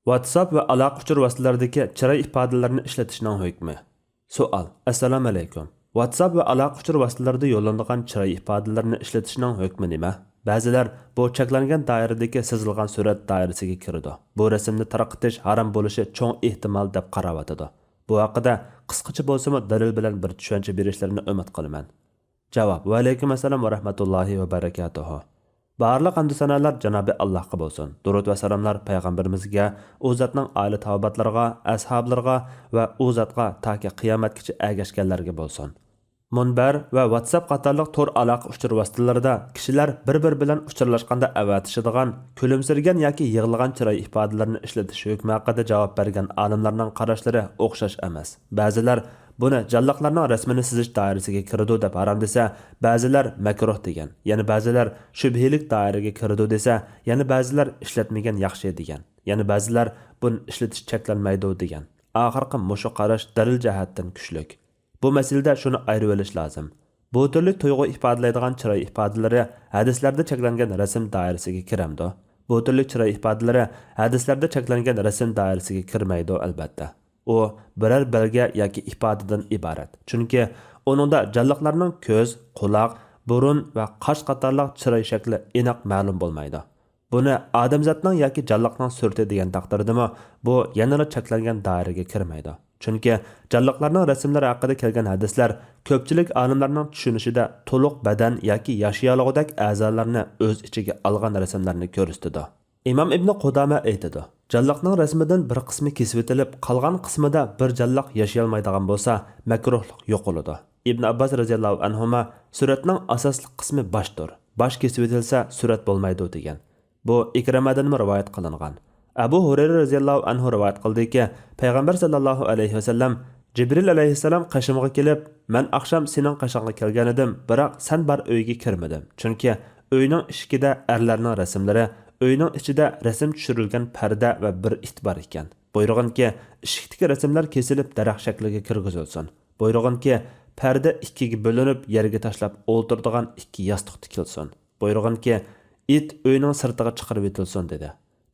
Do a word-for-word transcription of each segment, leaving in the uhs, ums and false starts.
ۋاتساپ ۋە ئالاقە ئۇچۇر ۋاسىتىلىرىدىكى چىراي ئىپادىلىرىنى ئىشلىتىشنىڭ ھۆكمى. سوئال. ئەسسالامۇئەلەيكۇم. ۋاتساپ ۋە ئالاقە ئۇچۇر ۋاسىتىلىرىدا يوللىنىدىغان چىراي ئىپادىلىرىنى ئىشلىتىشنىڭ ھۆكمى نېمە؟ بەزىلەر بۇ چەكلەنگەن دائىرىدىكى سىزىلغان سۈرەت دائىرىسىگە كىرىدۇ. بۇ رەسىمنى تارقىتىش ھارام بولۇشى چوڭ ئېھتىمال دەپ قاراۋاتىدۇ. بۇ ھەققىدە قىسقىچە بولسىمۇ دەلىل بىلەن بىر چۈشەنچە بېرىشلىرىنى ئۈمىد قىلىمەن. جاۋاب. ۋەئەلەيكۇم ئەسسالام ۋە رەھمەتۇللاھى ۋە بەرىكاتۇھۇ. بارلىق ھەمدۇ سانالار جانابى ئاللاھقا بولسۇن. دۇرۇد ۋە سالاملار پەيغەمبىرىمىزگە، ئۇ زاتنىڭ ئائىلە تاۋابىئاتلىرىغا، ئەسھابلىرىغا ۋە ئۇ زاتقا تاكى قىيامەتكىچە ئەگەشكەنلەرگە بولسۇن. مۇنبەر ۋە ۋاتساپ قاتارلىق تور ئالاقە ئۇچۇر ۋاسىتىلىرىدا كىشىلەر بىر-بىرى بىلەن ئۇچرىلاشقاندا ئەۋەتىشىدىغان كۈلۈمسىرىگەن ياكى يىغلىغان چىراي ئىپادىلىرىنى ئىشلىتىش ھۆكمى ھەققىدە جاۋاب بەرگەن ئالىملارنىڭ قاراشلىرى ئوخشاش ئەمەس. بەزىلەر بۇنى جانلىقلارنىڭ رەسىمىنى سىزىش دائىرىسىگە كىرىدۇ دەپ ھارام دېسە، بەزىلەر مەكرۇھ دېگەن، يەنە بەزىلەر شۈبھىلىك دائىرىگە كىرىدۇ دېسە، يەنە بەزىلەر ئىشلەتمىگەن ياخشى دېگەن، يەنە بەزىلەر بۇنى ئىشلىتىش چەكلەنمەيدۇ دېگەن. ئاخىرقى مۇشۇ قاراش دەلىل جەھەتتىن كۈچلۈك. بۇ مەسىلىدە شۇنى ئايرىۋېلىش لازىم. بۇ تۈرلۈك تۇيغۇ ئىپادىلەيدىغان چىراي ئىپادىلىرى ھەدىسلەردە چەكلەنگەن رەسىم دائىرىسىگە كىرەمدۇ؟ بۇ تۈرلۈك چىراي ئىپادىلىرى ھەدىسلەردە چەكلەنگەن رەسىم دائىرىسىگە كىرمەيدۇ، ئەلبەتتە. ئۇ بىرەر بەلگە ياكى ئىپادىدىن ئىبارەت. چۈنكى ئۇنىڭدا جانلىقلارنىڭ كۆز، قۇلاق، بۇرۇن ۋە قاش قاتارلىق چىراي شەكلى ئېنىق مەلۇم بولمايدۇ. بۇنى ئادەمزاتنىڭ ياكى جانلىقنىڭ سۈرىتى دېگەن تەقدىردىمۇ، بۇ يەنىلا چەكلەنگەن دائىرىگە كىرمەيدۇ. چۈنكى جانلىقلارنىڭ رەسىملىرى ھەققىدە كەلگەن ھەدىسلەر كۆپچىلىك ئالىملارنىڭ چۈشىنىشىدە تولۇق بەدەن ياكى ياشىيالىغۇدەك ئەزالارنى ئۆز ئىچىگە ئالغان رەسىملەرنى كۆرسىتىدۇ. ئىمام ئىبنى قۇدامە ئېيتىدۇ، جانلىقنىڭ رەسىمىدىن بىر قىسمى كېسىۋېتىلىپ، قالغان قىسمىدا بىر جانلىق ياشىيالمايدىغان بولسا، مەكرۇھلۇق يوقىلىدۇ. ئىبن ئابباس رەزىياللاھۇ ئەنھۇما، سۈرەتنىڭ ئاساسلىق قىسمى باشتۇر، باش كېسىۋېتىلسە سۈرەت بولمايدۇ، دېگەن. بۇ ئىكرىمەدىنمۇ رىۋايەت قىلىنغان. ئەبۇ ھۇرەيرە رەزىياللاھۇ ئەنھۇ رىۋايەت قىلدىكى، پەيغەمبەر ساللاللاھۇ ئەلەيھى ۋەسەللەم، جىبرىل ئەلەيھىسسالام قېشىمغا كېلىپ، مەن ئاخشام سېنىڭ قېشىڭغا كەلگەنىدىم، بىراق سەن بار ئۆيگە كىرمىدىم، چۈنكى ئۆينىڭ ئىشىكىدە ئەرلەرنىڭ رەسىملىرى، ئۆينىڭ ئىچىدە رەسىم چۈشۈرۈلگەن پەردە ۋە بىر ئىت بار ئىكەن. بۇيرۇغىنكى، ئىشىكتىكى رەسىملەر كېسىلىپ دەرەخ شەكلىگە كىرگۈزۈلسۇن. بۇيرۇغىنكى، پەردە ئىككىگە بۆلۈنۈپ يەرگە تاشلاپ ئولتۇرىدىغان ئىككى ياستۇق تىكىلسۇن. بۇيرۇغىنكى، ئىت ئۆينىڭ سىرتىغا چىقىرىۋېتىلسۇن، دېدى.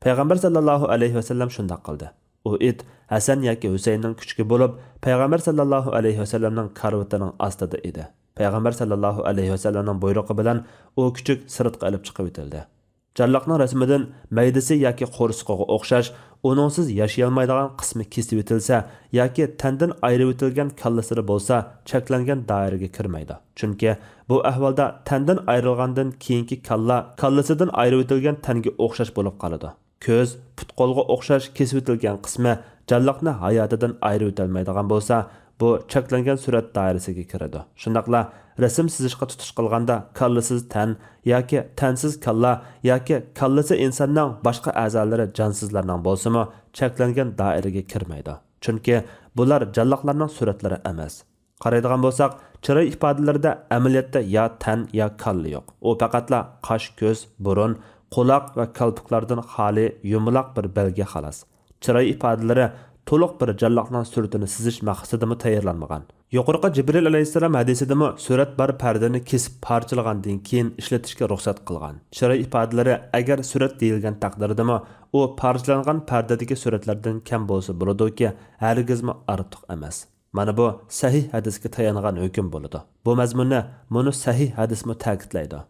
پەيغەمبەر ساللاللاھۇ ئەلەيھى ۋەسەللەم شۇنداق قىلدى. ئۇ ئىت ھەسەن ياكى ھۈسەيننىڭ كۈچۈكى بولۇپ، پەيغەمبەر ساللاللاھۇ ئەلەيھى ۋەسەللەمنىڭ كارىۋىتىنىڭ ئاستىدا ئىدى. پەيغەمبەر ساللاللاھۇ ئەلەيھى ۋەسەللەمنىڭ بۇيرۇقى بىلەن ئۇ كۈچۈك سىرتقا ئېلىپ چىقىۋېتىلدى. جانلىقنىڭ رەسىمىدىن مەيدىسى ياكى قورسىقىغا ئوخشاش ئۇنىڭسىز ياشىيالمايدىغان قىسمى كېسىۋېتىلسە ياكى تەندىن ئايرىۋېتىلگەن كاللىسىلا بولسا، چەكلەنگەن دائىرىگە كىرمەيدۇ. چۈنكى بۇ ئەھۋالدا تەندىن ئايرىلغاندىن كېيىنكى كاللا كاللىسىدىن ئايرىۋېتىلگەن تەنگە ئوخشاش بولۇپ قالىدۇ. كۆز، پۇت-قولغا ئوخشاش كېسىۋېتىلگەن قىسمى جانلىقنى ھاياتىدىن ئايرىۋېتەلمەيدىغان بولسا، بۇ چەكلەنگەن سۈرەت دائىرىسىگە كىرىدۇ. شۇنداقلا رەسىم سىزىشقا تۇتۇش قىلغاندا كاللىسىز تەن ياكى تەنسىز كاللا ياكى كاللىسى ئىنساننىڭ باشقا ئەزالىرى جانسىزلارنىڭ بولسىمۇ چەكلەنگەن دائىرىگە كىرمەيدۇ. چۈنكى بۇلار جانلىقلارنىڭ سۈرەتلىرى ئەمەس. قارايدىغان بولساق، چىراي ئىپادىلىرىدە ئەمەلىيەتتە يا تەن، يا كاللا يوق. ئۇ پەقەتلا قاش، كۆز، بۇرۇن، قۇلاق ۋە كالپۇكلاردىن خالىي يۇمىلاق بىر بەلگە، خالاس. چىراي ئىپادىلىرى تولۇق بىر جانلىقنىڭ سۈرىتىنى سىزىش مەقسىتىدىمۇ تەييارلانمىغان. يۇقىرىقى جىبرىل ئەلەيھىسسالام ھەدىسىدىمۇ سۈرەت بار پەردىنى كېسىپ پارچىلىغاندىن كېيىن ئىشلىتىشكە رۇخسەت قىلغان. چىراي ئىپادىلىرى ئەگەر سۈرەت دېيىلگەن تەقدىردىمۇ، ئۇ پارچىلانغان پەردىدىكى سۈرەتلەردىن كەم بولسا بولىدۇكى، ھەرگىزمۇ ئارتۇق ئەمەس. مانا بۇ سەھىھ ھەدىسكە تايانغان ھۆكۈم بولىدۇ. بۇ مەزمۇننى مۇنۇ سەھىھ ھەدىسمۇ تەكىتلەيدۇ.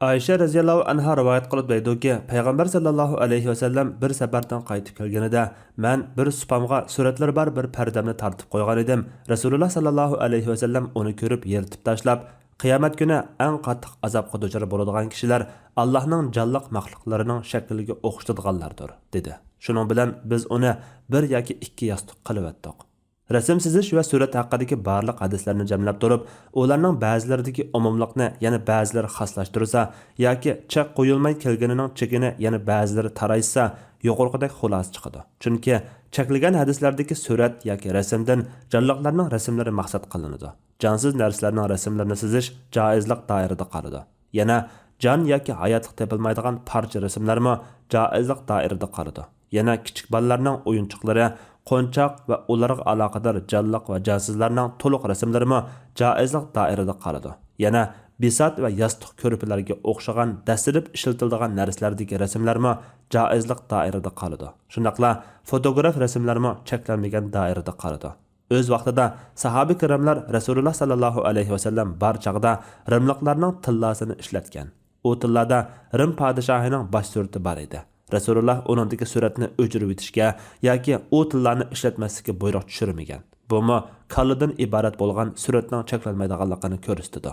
ئائىشە رەزىياللاھۇ ئەنھا رىۋايەت قىلىپ دەيدۇكى، پەيغەمبەر ساللاللاھۇ ئەلەيھى ۋەسەللەم بىر سەپەردىن قايتىپ كەلگىنىدە، مەن بىر سۇپامغا سۈرەتلىرى بار بىر پەردەمنى تارتىپ قويغان ئىدىم. رەسۇلۇللا ساللاللاھۇ ئەلەيھى ۋەسەللەم ئۇنى كۆرۈپ يىرتىپ تاشلاپ، قىيامەت كۈنى ئەڭ قاتتىق ئازابقا دۇچار بولىدىغان كىشىلەر ئاللاھنىڭ جانلىق مەخلۇقلىرىنىڭ شەكلىگە ئوخشىتىدىغانلاردۇر، دېدى. شۇنىڭ بىلەن بىز ئۇنى بىر ياكى ئىككى ياستۇق قىلىۋەتتۇق. رەسىم سىزىش ۋە سۈرەت ھەققىدىكى بارلىق ھەدىسلەرنى جەملەپ تۇرۇپ، ئۇلارنىڭ بەزىلىرىدىكى ئومۇملۇقنى يەنە بەزىلىرى خاسلاشتۇرسا ياكى چەك قويۇلماي كەلگىنىنىڭ چېكىنى يەنە بەزىلىرى تارايتسا، يۇقىرىقىدەك خۇلاسە چىقىدۇ. چۈنكى چەكلىگەن ھەدىسلەردىكى سۈرەت ياكى رەسىمدىن جانلىقلارنىڭ رەسىملىرى مەقسەت قىلىنىدۇ. جانسىز نەرسىلەرنىڭ رەسىملىرىنى سىزىش جائىزلىق دائىرىدە قالىدۇ. يەنە جان ياكى ھاياتلىق تېپىلمايدىغان پارچە رەسىملەرمۇ جائىزلىق دائىرىدە قالىدۇ. يەنە كىچىك بالىلارنىڭ ئويۇنچۇقلىرى، قونچاق ۋە ئۇلارغا ئالاقىدار جانلىق ۋە جانسىزلارنىڭ تولۇق رەسىملىرىمۇ جائىزلىق دائىرىدە قالىدۇ. يەنە بىسات ۋە ياستۇق كۆرپىلەرگە ئوخشىغان دەسسىلىپ ئىشلىتىلىدىغان نەرسىلەردىكى رەسىملەرمۇ جائىزلىق دائىرىدە قالىدۇ. شۇنداقلا فوتوگراف رەسىملەرمۇ چەكلەنمىگەن دائىرىدە قالىدۇ. ئۆز ۋاقتىدا ساھابە كىراملار رەسۇلۇللا ساللاللاھۇ ئەلەيھى ۋەسەللەم بار چاغدا رىملىقلارنىڭ تىللاسىنى ئىشلەتكەن. ئۇ تىللادا رىم پادىشاھىنىڭ باش سۈرىتى بار ئىدى. رەسۇلۇللا ئۇنىڭدىكى سۈرەتنى ئۆچۈرۈۋېتىشكە ياكى ئۇ تىللانى ئىشلەتمەسلىككە بۇيرۇق چۈشۈرمىگەن. بۇمۇ كاللىدىن ئىبارەت بولغان سۈرەتنىڭ چەكلەنمەيدىغانلىقىنى كۆرسىتىدۇ.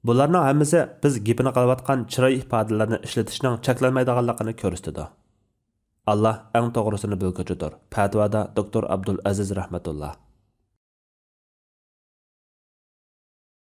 بۇلارنىڭ ھەممىسى بىز گېپىنى قىلىۋاتقان چىراي ئىپادىلىرىنى ئىشلىتىشنىڭ چەكلەنمەيدىغانلىقىنى كۆرسىتىدۇ. ئاللا ئەڭ توغرىسىنى بىلگۈچىدۇر. پەتىۋادا دوكتور ئابدۇل ئەزىز رەھمەتۇللا.